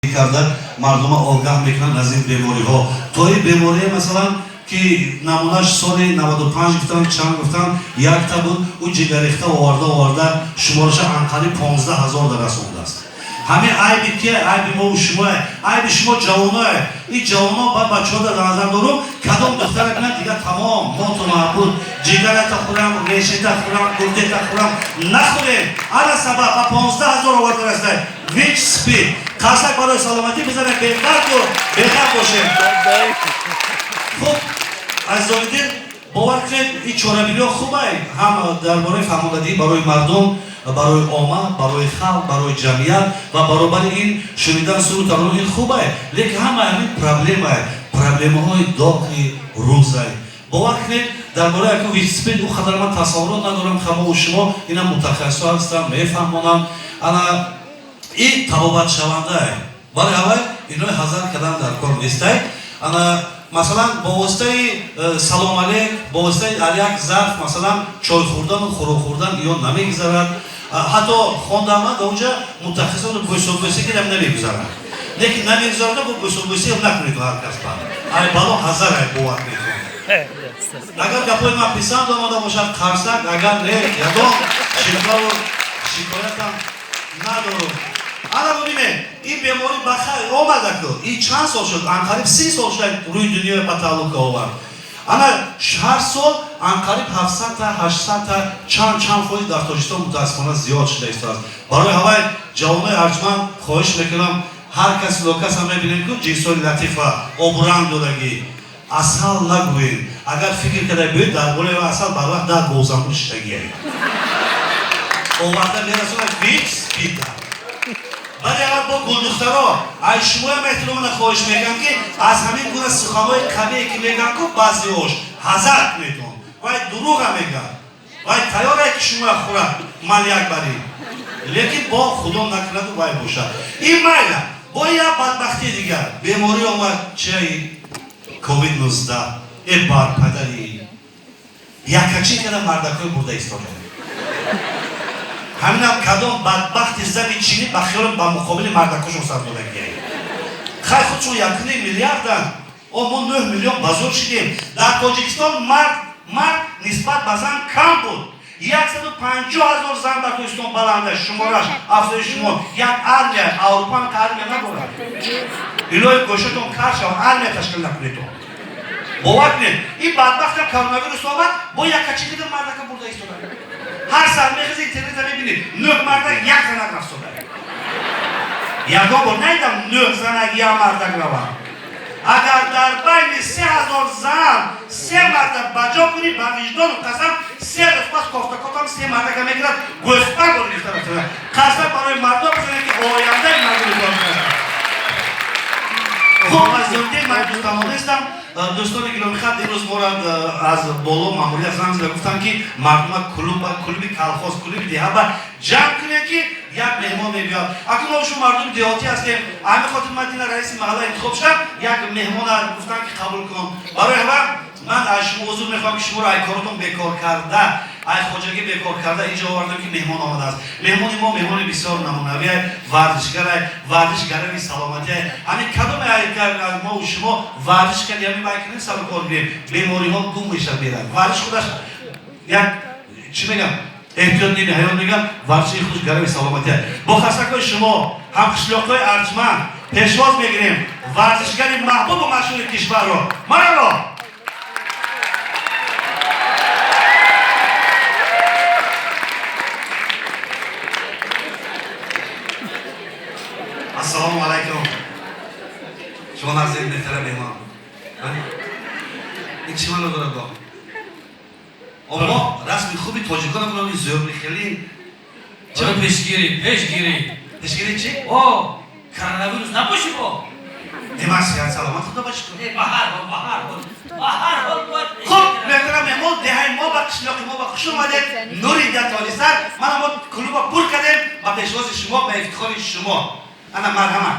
Карда мардума огаҳ мекунанд аз ин бемориҳо. То ин беморие, масалан, ки намунаш соли 95 гуфтанд, чанд гуфтанд, якта буд, ӯ ҷигаррехта оварда оварда шумораша анқариб 15 000 да расондааст. Ҳамин айби ки? Айби мову шумое, айби шумо ҷавоное. Ин ҷавоно ба бачаҳо дар назар дорум, кадом духтара бинад, дигар тамом, моту маъбуд, ҷигарата хӯрам, решета хӯрам, гурдета хӯрам. Нахӯрем. Ана сабаб ба 15 000 оварда расида ВИЧ, СПИД. Қарсак барои саломатӣ бизанем, бедарду беғам бошем. Хуб, азизони дил, бовар кунед, ин чорабиниҳо хубай, ҳам дар бораи фаҳмондадиҳӣ барои мардум, барои омма, барои халқ, барои ҷамъият ва баробари ин шунидан суруд тарона, ин хубай, лекин ҳама ҳамин проблемай, проблемаҳои доғи рӯзай. Бовар кунед, дар бораи яку ВИЧ, СПИД ӯ қадар ман тасаввурот надорам. Хамову шумо ина мутахассисҳо ҳастанд, мефаҳмонанд. Ана ин табобатшавандае, барои ҳавай инои ҳазар кардан дар кор нестай. Ана, масалан, бо воситаи салом алейк, бо воситаи дар як зарф, масалан, чой хӯрдану хӯрок хӯрдан иё намегузарад. Ҳатто хондама дар онҷа мутахассисону бӯсобӯсӣ кардам, намегузарад. Лекин намегузарада, бо бӯсобӯсӣ ҳам накунед. Ҳар кас ба ай бало ҳазар ай, бовар кунед. Агар гапҳои ман писанд омада бошад, қарсак, агар не, ягон шикваву шикоятам надорум. Ана бубинед, ин беморӣ ба хайр омада ку, ин чанд сол шуд, анқариб 30 сол шуд, рӯи дунёя ба тааллуқ овард. Ана ҳар сол анқариб 700-та, 800-та, чанд чанд фоиз дар Тоҷикистон мутаассифона зиёд шуда истодааст. Барои ҳавай, ҷавонои арҷманд, хоҳиш мекунам, ҳар кас локасам мебинем ку, ҷинсҳои латифа обранг додагӣ, асал нагӯед. Агар фикр карда биёед, дар болои асал барвақт дар бозамбур шидагие оварда мерасонад ВИЧ, СПИДа. Баъди аввал бо гулдухтаро, ай шумоям эҳтиромона хоҳиш мекунам, ки аз ҳамин гуна суханҳои қабие, ки мегӯянд ку баъзеош, ҳазар кунедон. Вай дурӯға мегӯяд, вай тайёре ки шумоя хӯрад ман як барӣ, лекин бо худо накунаду вай бошад. Ин майла, бо як бадбахтии дигар беморӣ омад, чиаи ковид 19. Э, бар падари якачин када мардакҳои бурда истода. Ҳаминам кадом бадбахти зани чинӣ ба хиёлам ба муқобили мардакошон сар додагия. Хай, худшон 1,5 миллиарданд, о мо 9 миллион ба зур шидем. Дар Тоҷикистон мард нисбат ба зан кам буд. 150 000 зан дар Тоҷикистон баланда шумораш, афзоиши шумор. Як армия, Аврупо ҳам армия надорад. Илоҳи гӯшатон кар шавад, армия ташкил накунедон. Бовар кунед, ин бадбахтам коронавирус омад, бо якачи дида мардака бурда истода. Ҳар сар мехези, интернета мебинед, нӯҳ мардак, як занак рафтода. Ягон бор наидам нӯҳ занак, як мардак равад. Агар дар байни 3000 зан се мардак ба ҷо кунӣ, ба виҷдону қасам, 3 рӯз пас кофтакотам се мардака мегирад, гӯспанд бо гирифта рафтода. Қасам барои мардо бизанед, ки ояндаи мардуми тоҷик ҳастанд. Хуб, азизони, ман дӯстамонестам. Дӯстони гиромихат, имрӯз моро аз боло маъмурият занг зада гуфтанд, ки мардума клуба, клуби колхоз, клуби деҳаба ҷамъ кунем, ки як меҳмон мебиёд. Акун мо шумо мардуми деҳотӣ ҳастем. Ҳамин хотир ман дина раиси маҳалла интихоб шудам, як меҳмона гуфтанд, ки қабул кун. Барои ҳама ман аз шумо узр мехоҳам, ки шуморо ай коротон бекор карда, ай хоҷагӣ бекор карда инҷо овардам, ки меҳмон омадааст. Меҳмони мо меҳмони бисёр намунавиай, варзишгарай, варзишгарави саломатиай. Ҳамин кадоме мо шумо варзиш карди, ҳамин вай кунем, сару кор гирем, бемориҳо гум мешавад, мерад. Варзиш худаш як, чӣ мегам, эҳтиёт ними ҳаёт мегам, варзиши худаш гарави саломатиай. Бо қарсакҳои шумо, ҳамқишлоқҳои арҷманд, пешвоз мегирем варзишгари маҳбубу машҳури кишварро. Мараро. Ассалому алайкум. Шумо назир, меҳтарам меҳмон. Ин чӣ маъно дорад? Бо мо расми хуби тоҷикона кунам, зӯрни хеле. Чаро пешгирӣ, пешгирӣ? Пешгирӣ чӣ? О, коронавирус набоши бо. Ман сиҳат саломат, худо ба шукр. Ба ҳар ҳол, ба ҳар ҳол, ба ҳар ҳол бояд. Хуб, меҳтарам меҳмон, деҳаи мо, ба қишлоқи мо ба хуш омадед. Нури датолисар, мана мо клуба пур кардем ба пешвози шумо, ба ифтихори шумо. Ана, марҳамат.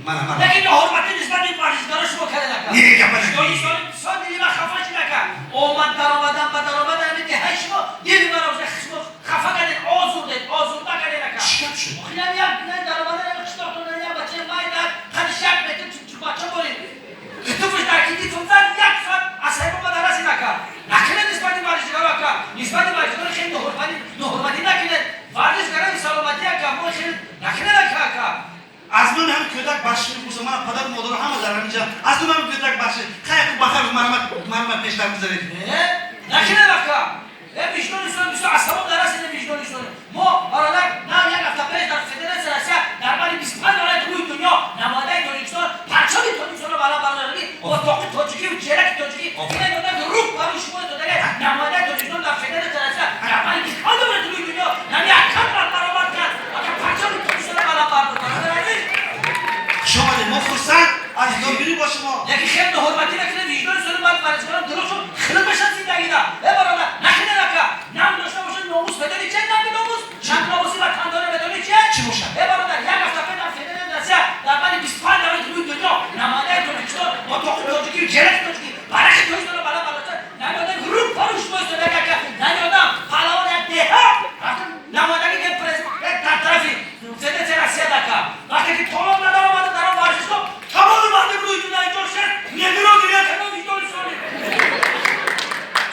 Мана, мана. Лекин беҳурматӣ нисбати варзишгаро шумо карда нака. Не, гапа накунед. Соли дили ман хафа ши нака. Омад даромадан ба даромадан ҳамин деҳаи шумо дили маро шумо хафа кардед, озурдед, озурда кардед нака. Чӣ гап шуд? Охирам як даромадан ҳамин қишлоқтон як бачаи бахшиш мепурсам. Мана падару модару ҳама дар ҳаминҷа. Аз ту ман мегӯяд як бахшиш. Хай, бахар, марҳамат, пештар гузаред. Накунед, ака. Виҷдони соли бисёр асабон дар аст. Виҷдони соли мо, бародар, на як ҳафта пеш дар Федератсия Россия дар байни 25 давлати рӯи дунё намояндаи Тоҷикистон парчами Тоҷикистонро баланд бардорад бо тоқи тоҷикӣ ва ҷераки тоҷикӣ. Ина одам рух барои шумо додага. Намояндаи Тоҷикистон дар Федератсия Россия дар байни 25 давлати рӯи дунё нами акам баромад кард, ака, парчами Тоҷикистонро баланд бардор, бародар азиз. Хуш омадед, мо хурсанд аз дидоргирӣ бо шумо. Яки хел ҳурматӣ накунед, виҷдони соли баъд варзишкорон дурӯғ хилib мешад зиндагида. Э, бародар, накунед, ака. Нам дошта бошед, номус медонӣ че? Нанги номус, нанги номуси ватандора медонӣ че? Чӣ бошад? Э, бародар, як ҳафта пеш дар Федератсия Россия дар байни 25 давлати рӯи дунё намояндаи Тоҷикистон бо тоқи тоҷикӣ, ҷераки тоҷикӣ, байрақи Тоҷикистонро баланд бардошта, нами одам рух пару шумо истода, ака. Нами одам паҳлавон як деҳа намояндагӣ дар тарафи Федератсия Россия, ака. Вақте ки толон надаромада дар он варзишгоҳ, тамоми мардуми рӯи дунё инҷо шуд, негро гиря кардан, виҷдони соли.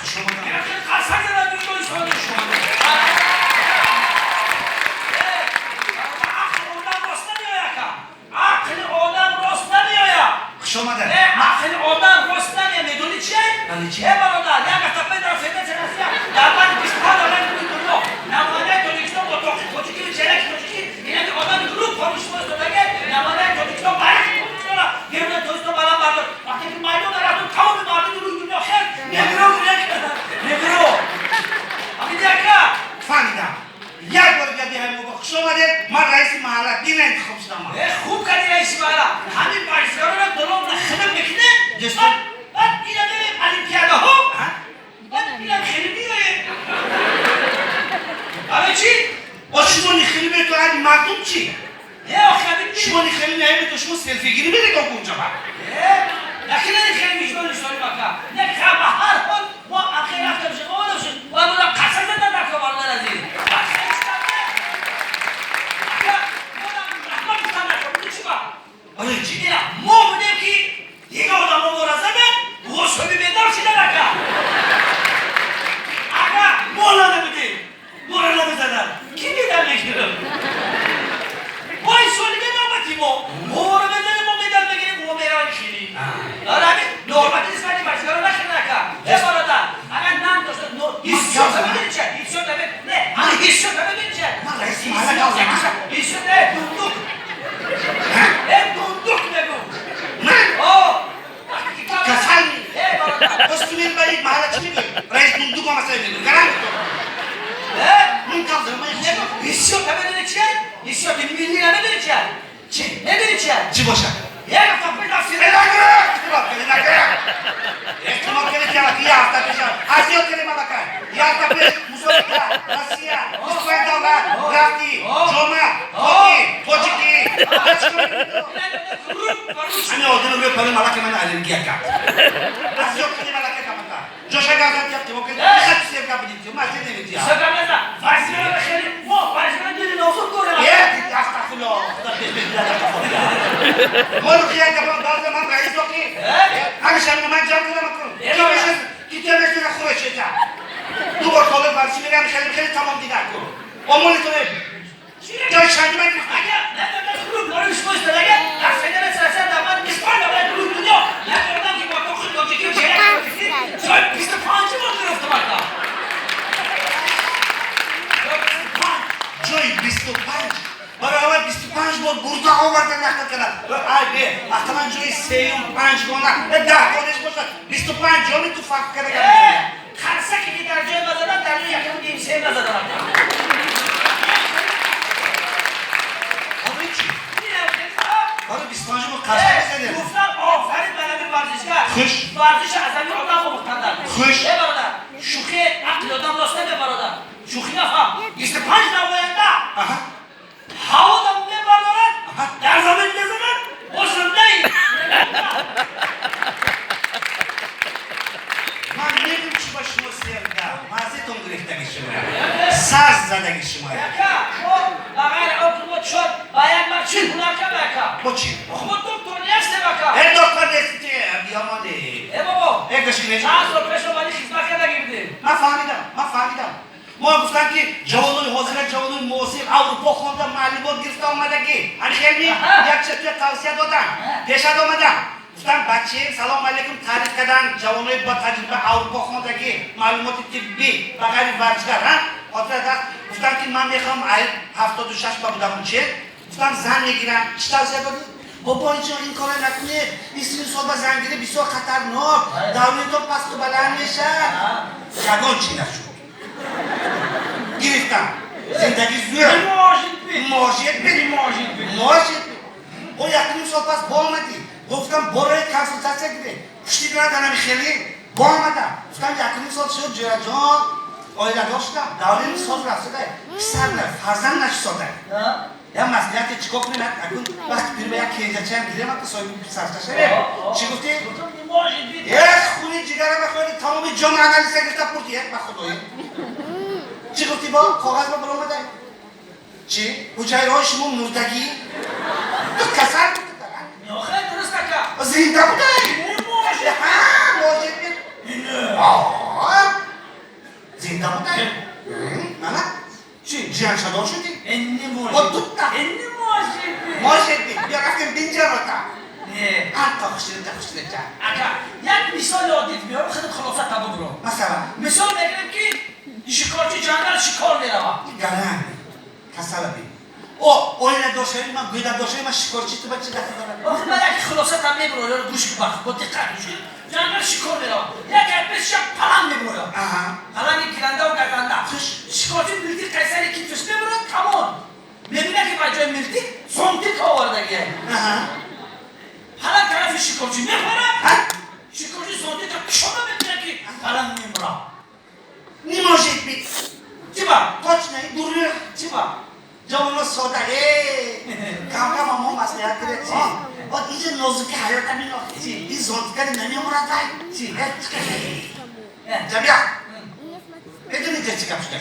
Хуш омадам. Қарсак задан, виҷдони соли. Ақли одам рост намеояд, ака, ақли одам рост намеояд. Хуш омадед. Ақли одам рост намеояд, медонӣ чи? Бале, чи? Э, бародар, як ҳафта пеш дар Федератсия Россия дар байни 25 давлати рӯи дунё намояндаи Тоҷикистон бо тоқи тоҷикӣ ва ҷераки тоҷикӣ, инаки одами рух пару шумо истодаге, намояндаи Тоҷикистон байрақи Тоҷикистонро, гербни Тоҷикистон баланд бардошт. Вақте ки майдон рафтум, тамоми мардуми рӯи дунё хел негро гиря карданд, негро. Ҳамиди, ака. Фаҳмидам. Як бор дига деҳаи мо хуш омадед. Ман раиси маҳалла дина интихоб шудам ман. Э, хуб кардӣ, раиси маҳалла. Ҳамин варзишгаронро долом хилиб мекунем. Дӯстон. Баъд ина мерем олимпиадаҳо, баъд ина хеле меоем. Барои чӣ? О, шумо нихелӣ мету, ани мардум чӣ? Э, охи, ҳамин. Шумо нихелӣ намету, шумо селфигирӣ меред онҷа ба. Э, накунед хеле, виҷдони солим, ака. Як ба ҳар ҳол мо ахир рафтам шуд, омадам шуд, бояд одам қасам задан, ака, бародар азиз. Ака, раҳмат гуфтан нака, буди чӣ ба? Барои чӣ? Ина мо будем ки дига одамо мора задан, ғусуби бедор шидан, ака. Ага мо набудем, мора намезадан, ки медал мегирам? Мо ин солига навбати мо, моро мезанем, мо медал мегирем, мо меравем хили. Ҳамин нормати нисбати варзишгаро нахӯред, ака. Э, бародар, агар нам дошта, ҳиссиёта медонӣ чи? Ҳиссиёта не, ҳамин ҳиссиёта медонӣ чи? Ман раиси маҳалла гап. Ҳиссиёт, э, дундук, э, дундук мегӯ. Ман? О. Касал ми? Э, бародар. Боз ту мери ба ин маҳалла, чӣ мегӯӣ? Раис дундук омаса мегӯ, гарант. Э. Ман гап задам, ман. Мегӯ, ҳиссиёта медонӣ чи? Ҳиссиёти миллира медонӣ чи? Чӣ? Медонӣ чи? Чӣ бошад? Як ҳафта пеш дар Эҳтимол кардӣ, накард, эҳтимол кардӣ ки як ҳафта пеш аз ёд кардем, малака. Як ҳафта пеш мусобиқа Россия, 25 давлат рафтӣ, ҷома тоқи тоҷикӣ. Ҳамин одами рӯи пари малака ман аллергия кард. Аз ёд кардем, малака, капата ҷоша гап зад, эҳтимол кардӣ хат сер гап бидӣ, ман зер намедиҳам. Варзишгаро хеле мо варзишгаро дили нозук дорем. Э, астағфируллоҳ, худо пеш пеш биёд. Мо рӯи гапам баъзе ман раис доқи ҳамеша ман ҷамъ кардам кун, ки меша ки темеша хӯрашета ду бор толиб варзиши мерам, хеле хеле тамом дигар кун омоли ту ҷои шанди ман гирифтам. Агар барои шумо истодаге дар Федератсия Россия дар байни 25 давлати рӯи дунё як одам ки бо тоқи тоҷикӣ ва ҷераки тоҷикӣ ҷои 25-ро гирифтам, ака. Ҷои 25 барои аввал 25 бор бурда оварда нақл кардам. Ай бе, ақаллан ҷои сеюм, панҷгона, даҳгонаш бошад, 25 ҷони ту фарқ карда. Қарсаке ки дар ҷои мазадан, дар ҷои якум дим сеюм назадан, ака. Барои чӣ? Барои 25 бор қарсак мезанем. Гуфтам, офарин ба ҳамин варзишгар. Хуш. Варзиш аз ҳамин одам омӯхтандар. Хуш. Э, бародар, шӯхи ақли одам рост наме, бародар, шӯхӣ нафаҳм. 25 намоянда ҳаводам мебардорад, дар замин мезанад, бо зиндаи. Ман мегӯм, чӣ ба шумо серда маззетон гирифтаги шумо, сар задаги шумо. Ака, мо ба ғайри он ки мо чор ба як мард чил ҳунар кам, ака. Бо чӣ? Мо доктор нестем, ака. Э, доктор нести, биёмоди. Э, бобо. Э, гашки. Чанд сол пеш омадӣ, хизмат кардаги будем. Ман фаҳмидам, ман фаҳмидам. Мо гуфтам, ки ҷавонони ҳозира, ҷавонони муосир. Аврупо хонда маълумот гирифта омадагӣ. Ани хелми якча туя тавсия додам. Пешад омадам. Гуфтам баче, салом алейкум, таъриф кардан ҷавонои бо таҷриба Аврупо хондагӣ, маълумоти тиббӣ ба ғайри варзишгар, ҳа? Хотират ҳаст? Гуфтам ки ман мехоҳам ай 76 ба будам че? Гуфтам зан мегирам. Чӣ тавсия додӣ? Бобо инҷо ин кора накунед. Ин синну сол ба зангирӣ бисёр хатарнок. Давлатон пасту баланд мешавад. Ягон чӣ нашуд. Гирифтам. Зиндагӣ зӯр. Может быть. Может быть. Может быть. О якним сол пас бо омадӣ. Гуфтам бораи консултатсия гиред. Пушти гирад анами хеле бо омадам. Гуфтам якним сол шуд ҷӯраҷон оиладор шудам. Давлати соз рафтада. Писар на, фарзанд нашисода. Я маслиҳате чикор кунем? Акун вақти пир ба як кенҷачаям гирем, ака соҳиби писарча шавем. Чӣ гуфтӣ? Эх, хуни ҷигара бахӯри, тамоми ҷома анализа гирифта пурти, э, ба худои. Чӣ гуфтӣ бо? Коғаз ба баромада? Чӣ? Ҳуҷайраҳои шумо мурдагӣ? Ту касал будӣ? Охир дуруст ака. Зинда будай? Может. Ҳа, может быть. Зинда будай? Мана? Чӣ, ҷияншадор шудӣ? Не может. Вот тут-то. Не может быть. Может быть. Биё рафтем бинҷарота. Не. Анта хушринча, хушринча. Ака, як мисоли оддӣ меорам, худат хулоса табу биро. Масалан? Мисол мегирем ки шикорчи ҷангал шикор меравад. Гаран. Касала би. О, оиладор шавӣ ман, гӯйдадор шавӣ ман, шикорчи ту ба чӣ дахл дорад? Охир ман як хулоса там мебурам, гӯш кун, бо диққат гӯш кун. Ҷангал шикор меравад. Як пешша паланг мебурад. Паланги гирандаву гарданда. Шикорчи милтиқ қайсари китфиш мебурад, камон. Мебинад ки ба ҷои милтиқ зонтик овардагия. Паланг тарафи шикорчи мехӯрад. Шикорчи зонтика кушода мебинад ки паланг мемурад. Не может быть. Чиба? Точно, дурӯғ. Чиба? Ҷавоно сода, э, кам-кам мо маслиҳат гиред. Вот инҷа нозуки ҳаёта минохт. Ин зонтикари намемурад вай. Ҷабия. Медонӣ инҷа чӣ гап шуда?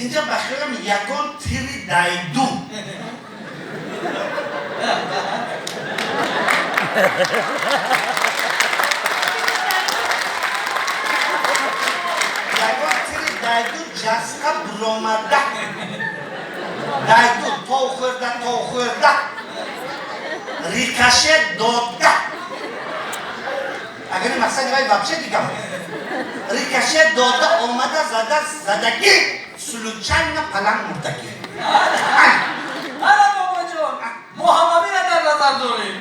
Инҷа ба хиёлам ягон тири дайду. Ягон тири дайду ҷасқа буромада. Дайду то хӯрда, то хӯрда. Рикошет дода. Агар ин мақсади вай вообще дигар. Рикошет дода, омада, зада, задагӣ, случайно паланг мурдагӣ. Ана бобоҷон, мо ҳамамина дар назар дорем.